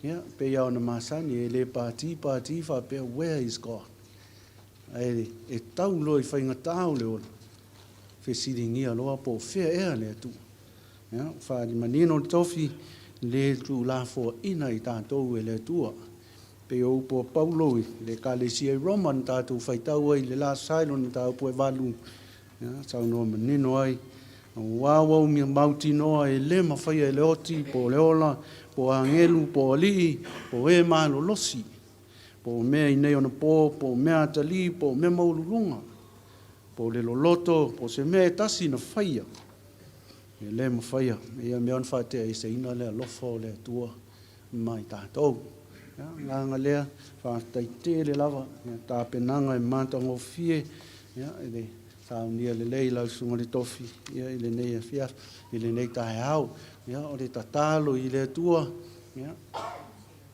ia, pei lava ona masani, e le pati pati faapea, where is God? Ae e tau loa i faigata o le ola, fesiligia loa po o fea ea le Atua. Ia, ua faaali manino le tofi, le tuulafoaina i tatou e le Atua. Pei o upu a Paulo i le Ekalesia i Roma na tatou faitau ai i le la Aso Sa i lona mataupu e 8, ia, saunoa manino ai, Aua ua mautinoa e le mafaia e le oti, po o le ola, po o agelu, po o alii, po o e malolosi, po o mea i nei ona po, po o mea atalii, po o mea maualuluga, po o le loloto, po o se mea e tasi na faia, e le mafaia e ia mea ona faateaeseina le alofa o le Atua ma i tatou. Ia, agaga lea, faafetai tele lava ia tapenaga e matagofie ia, i le saunia lelei lau susuga i le tofi ia, i lenei afiafi, i lenei taeao. Ia, o le tatalo i le Atua, ia,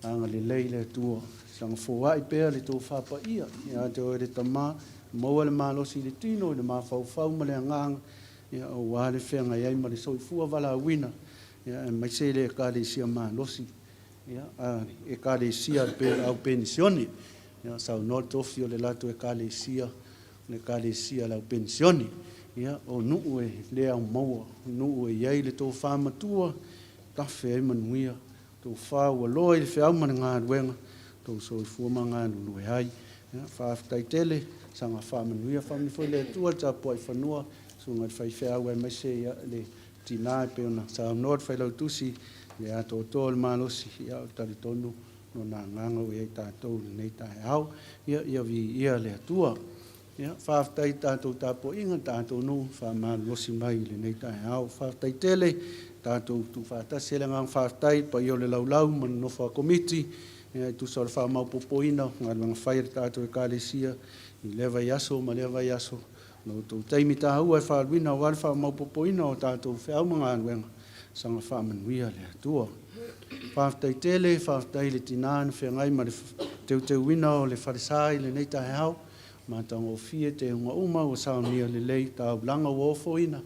agalelei le Atua, saga foai pea le tofa paia ia te oe le Tama, maua le malosi i le tino, i le mafaufau ma le agaga, ia, aua le feagai ai ma le soifua valaauina, ia, aemaise le Ekalesia malosi, ia, a le Ekalesia le au penisione. Ia, saunoa le tofi o le latou Ekalesia, o le Ekalesia a le au penisione. Ia, o nuu e le au maua, o nuu e i ai le tofa matua, tafe ai manuia, tofa ua loa i le feau ma le galuega, tou soifua ma galulue ai. Ia, faafetai tele, saga faamanuia, faamanuia foi le Atua i le tapuai fanua, susuga i le faifeau aemaise ia, le tinā e pei ona saunoa le Failautusi i le atoatoa o le malosi, ia, ou te talitonu Lona Agaga ua i ai tatou i lenei taeao. Ia, ia viia le Atua. Ia, faafetai i tatou tapuaiga, tatou nuu faamalolosi mai i lenei taeao. Faafetai tele, tatou tuufaatasi ai le agaga faafetai i le paia o le laulau ma le nofo a Komiti, ia, e tusa o le faamaopoopoina o galuega fai a le tatou Ekalesia i lea vaiaso ma lea vaiaso. Lo outou taimi taua e faaluina aua le faamaopoopoina o tatou feau ma galuega, saga faamanuia le Atua. Faafetai tele, faafetai i le tina na feagai ma le teuteuina o le falesa i lenei taeao. Matagofie teuga uma ua saunia lelei, taulaga ua ofoina,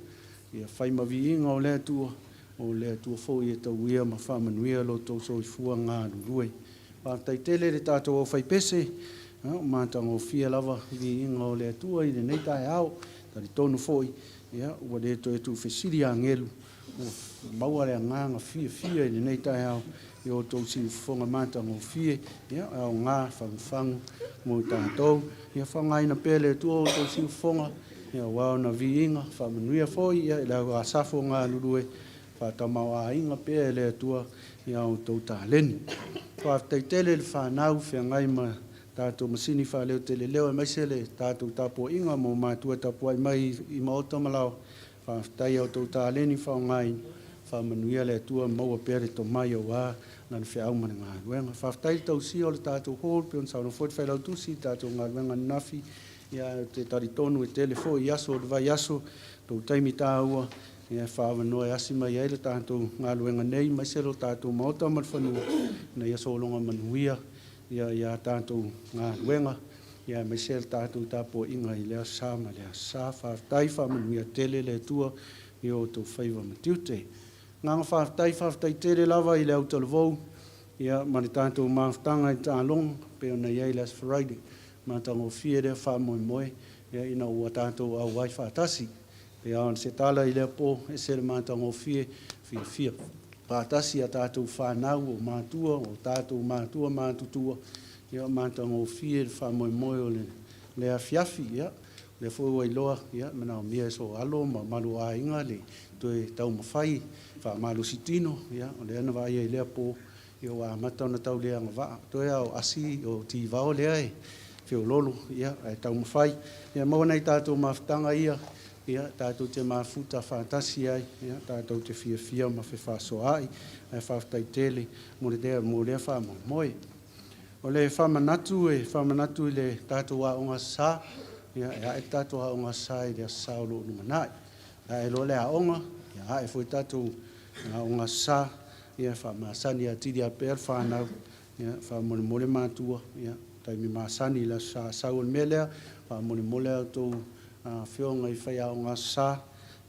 ia fai ma viiga o le Atua, o le Atua foi e tauia ma faamanuia lo outou soifua galulue. Faafetai tele i le tatou aufaipese, ua matagofie lava viiga o le Atua i lenei taeao. Talitonu foi, ia, ua le toe tuufesili agelu, ua maua le agaga fiafia i lenei taeao i o outou siufofoga matagofie, ia, e aoga fagufagu mo i tatou. Ia faaaogaina pea le Atua o outou siufofoga, ia, aua ona viiga, faamanuia foi, ia, i le au Asafo galulue faatamaoaiga pea e le Atua i a outou taleni. Faafetai tele i le fanau feagai ma tatou masini faaleoteleleo aemaise le tatou tapuaiga mo matua tapuai mai i maota ma laoa. Faafetai i a outou taleni faaaogaina. Faamanuia le Atua maua pea le tomai aua Lana feau ma le galuega. Faafetai i le tausia o le tatou hall pei ona saunoa foi le Failautusi i le tatou galuega ananafi, ia ae ou te talitonu e tele foi i aso o le vaiaso tou taimi taua ia e faaavanoa e asi mai ai le tatou galuega nei aemaise lo tatou Maota ma le fanua ina ia sologa manuia ia i a tatou galuega ia aemaise le tatou tapuaiga i lea sa ma lea sa. Faafetai, faamanuia tele le Atua i o outou faiva ma tiute. Agaga faafetai, faafetai tele lava i le autalavou ia ma le tatou mafutaga i taaloga pei ona i ai le Aso Faraile. Matagofie lea faamoemoe ia ina ua tatou auai faatasi. Pei lava o se tala i lea po, ese le matagofie, fiafia faatasi a tatou fanau, o matua, o tatou matua matutua, ia matagofie le faamoemoe o le afiafi. Ia, o lea foi ua iloa, ia, e manaomia e sou alo ma mamalu o aiga le toe taumafai faamalosi tino, ia, o lea na vaaia i lea po, ia ua amata ona tau le agavaa. Toe lava o asi, o tivao lea e feoloolo, ia, ae taumafai. Ia maua nai tatou mafutaga ia, ia, tatou te mafuta faatasi ai, ia, tatou te fiafia ma fefaasoaai, ae faafetai tele mo le, mo lea faamoemoe. O le faamanatu, e faamanatu i le tatou Aoga Aso Sa, ia, e ae le tatou Aoga Aso Sa i le Aso Sa o lo o lumanai. E ae loa le aoga, ia ae foi le tatou Aoga Aso Sa, ia, e faamasani atili lava pea le fanau, ia, faamolemole matua, ia, taimi masani i le Aso Sa. Sau o le mea lea, faamolemole a outou afioga i faiaoga Aso Sa,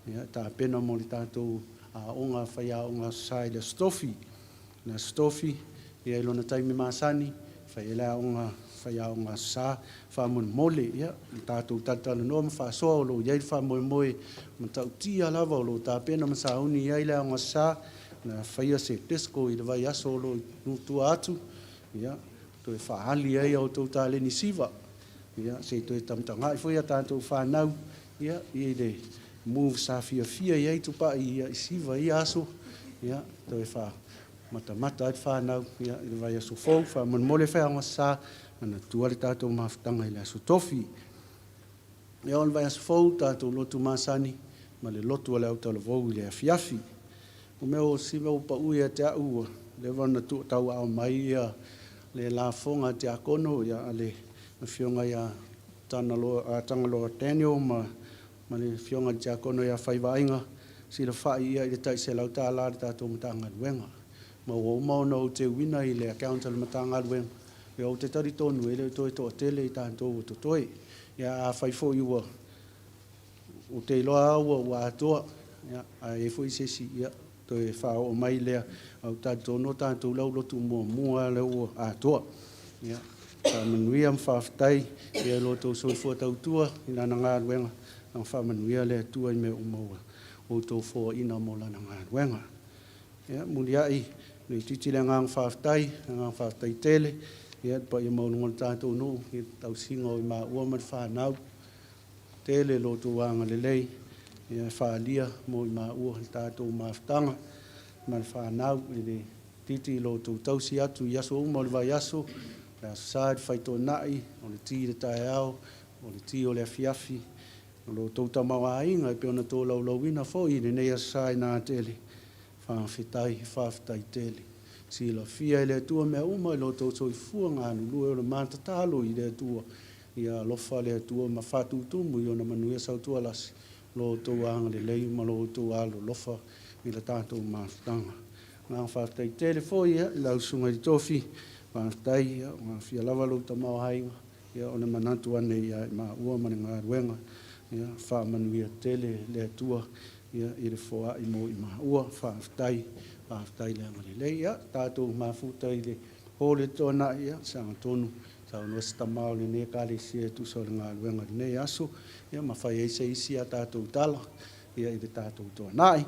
ia, tapena mo le tatou aoga faiaoga Aso Sa i le Aso Tofi. Le Aso Tofi, ia i lona taimi masani, fai ai le aoga faiaoga Aso Sa, faamolemole, ia, le tatou talatalanoa ma faasoa o lo o i ai le faamoemoe matautia lava o lo o tapena ma sauni i ai le aoga Aso Sa, na faia se disco i le vaiaso o lo o tua atu, ia, toe faaali ai a outou taleni siva, ia, se i toe tagatagai foi a tatou fanau, ia, i le move sa fiafia i ai Tupai ia, i siva i ia aso, ia, toe faamatamata ai le fanau, ia, i le vaiaso fou. Faamolemole faiaoga sa, manatua le tatou mafutaga i le Aso Tofi. Ia, o le vaiaso fou, tatou lotu masani ma le lotu a le autalavou i le afiafi. O mea o si mea ua pau ia te au, ua leva ona tauaao mai ia le lafoga a tiakono ia, a le afioga ia Tagaloa Daniel ma ma le Afioga i le Tiakono ia Faivaaiga, silafai ia i le tai $100 a le tatou Matagaluega. Ma ua uma ona ou teuina i le account a le Matagaluega, ia ou te talitonu e le o toe toatele i tatou o totoe. Ia afai foi ua, ou te iloa lava ua, ua atoa, ia, a i ai foi se isi, ia, toe faaoo mai lea, ae ou te talitonu o tatou le aulotu muamua lea ua atoa. Ia, faamanuia ma faafetai i lo outou soifua tautua i Lana galuega, ma faamanuia le Atua i mea uma ua outou foaina mo Lana galuega. Ia, muliai, le itiiti le agaga faafetai, le agaga faafetai tele, ia, le paia maualuga o le tatou nuu i le tausiga o i maua ma le fanau, Tele lo outou agalelei e faaalia mo i maua le tatou mafutaga ma le fanau i le titi i lo outou tausi atu i aso uma o le vaiaso, le Aso Sa i le faitoenai, o le ti i le taeao, o le ti o le afiafi, o lo outou tamaoaiga e pei ona tolaulauina foi i lenei Aso Sa ina tele. Faafetai, faafetai tele. Silafia e le Atua mea uma i lo outou soifua galulue o le ma tatalo i le Atua Ia alofa le Atua ma faatutumu i Ona manuia sautualasi lo outou agalelei ma lo outou alolofa i le tatou mafutaga. Agaga faafetai tele foi i lau Susuga i le Tofi, faafetai ua aafia lava lou tamaoaiga, o le manatu ane ia i maua ma le galuega, faamanuia tele le Atua i le foai mo i maua. Faafetai, faafetai le agalelei. Ia, tatou mafuta i le po le toanai, ia, sagatonu Saunoa se tama o lenei Ekalesia e tusa o le galuega i lenei aso, ia ma fai ai se isi a tatou tala ia i le tatou toanai.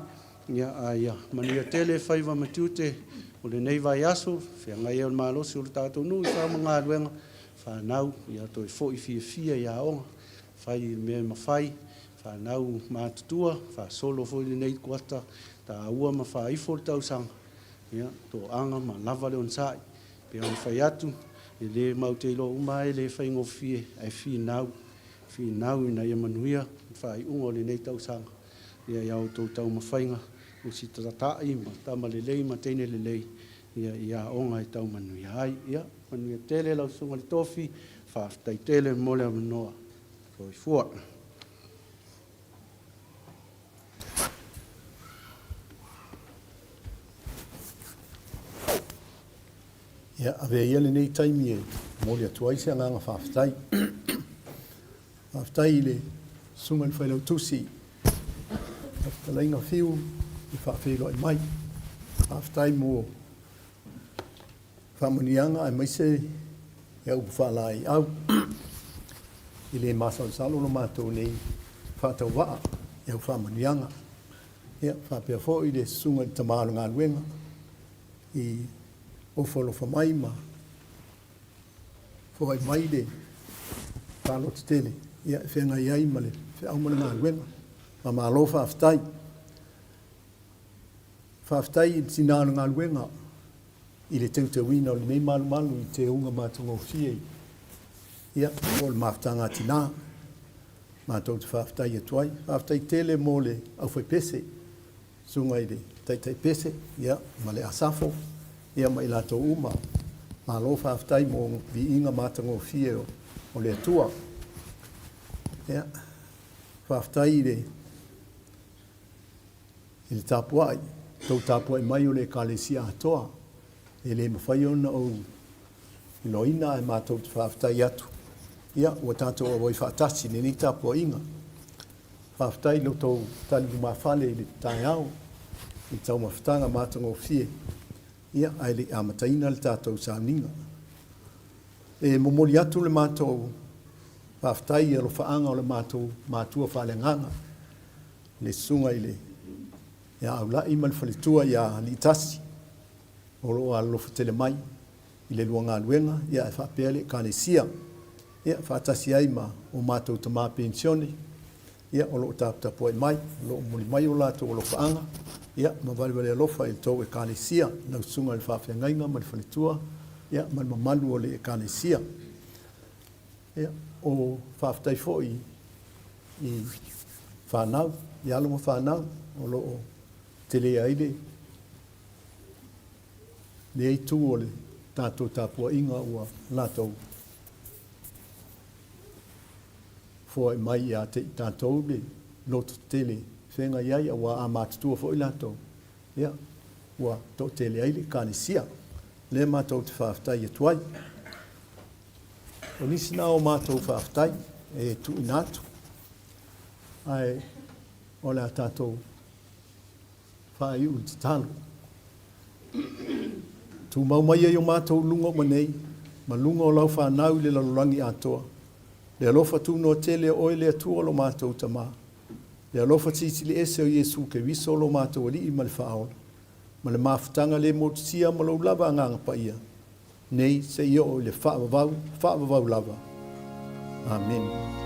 Ia, a ia manuia tele faiva ma tiute o lenei vaiaso, feagai ai o le malosi o le tatou nuu i fao ma galuega, fanau, ia toe foi fiafia i aoga, fai le mea e mafai, fanau matutua, faasolo foi lenei kuata taua ma faaifo le tausaga, ia, toaga ma lava le onosai. Pei ona fai atu, e le matou te iloa uma lava e le faigofie, ae finau, finau ina ia manuia le faaiuga o lenei tausaga ia i a outou taumafaiga Usitatai ma tama lelei ma teine lelei ia i aoga e tau manuia ai. Ia, manuia tele lau Susuga i le Tofi, faafetai tele mo le avanoa. Soifua. Ia, avea ia lenei taimi e momoli atu ai se agaga faafetai. Faafetai i le Susuga i le Failautusi, lau Fetalaiga Fiu i le faafeiloai mai. Faafetai mo faamanuiaga aemaise ia upu faalaeiau. E le masalosalo lo matou nei faatauvaa i au faamanuiaga. Ia, faapea foi le Susuga i le Tama o le Galuega i ofo alofa mai ma foai mai le faalototele e feagai ai ma le feau ma le galuega. Faamalo faafetai. Faafetai i le tina o le galuega i le teuteuina o lenei malumalu i teuga matagofie ia po o le mafutaga a tina. Matou te faafetai atu ai. Faafetai tele mo le aufaipese susuga i le Taitai Pese ia, ma le Asafo ia, ma i latou uma. Malo faafetai mo viiga matagofie o le Atua. Ia, faafetai i le tapuai, tou tapuai mai o le Ekalesia atoa. E le mafai ona ou iloaina ae matou te faafetai atu. Ia, ua tatou auai faatasi i lenei tapuaiga. Faafetai i lo outou tali lumafale i le taeao i le taumafataga matagofie, ia, ae le i amataina le tatou sauniga. E momoli atu le matou faafetai i alofaaga o le matou matua faaleagaga, le susuga i le ia Aulai ma le faletua ia Aliitasi, o lo o alolofa tele mai i le lua galuega, ia ae faapea le Ekalesia, ia faatasi ai ma o matou tama penisione, ia o lo o taputapuai mai, o lo o momoli mai o latou alofaaga, ia ma valevale alofa i le tou Ekalesia, lau susuga i le faafeagaiga ma le faletua, ia ma le mamalu o le Ekalesia. Ia, o faafetai foi i fanau, i alo ma fanau o lo o tele ai le lea itu o le tatou tapuaiga ua latou foai mai ia te i tatou le loto tele feagai ai, aua a matutua foi latou, ia, ua toatele ai le Ekalesia. Lea matou te faafetai atu ai. O nisi na o matou faafetai e tuuina atu, ae o le a tatou faaiu i le tatalo. Tumau mai ai o matou luga uma nei, ma luga o lau fanau i le lalolagi atoa, le alofa tunoa tele o oe le Atua lo matou Tama, le alofa silisili ese o Iesu Keriso lo matou Alii ma le Faaola, ma le mafutaga le motusia ma lou lava Agaga Paia, nei seia oo i le faavavau, faavavau lava. Amene.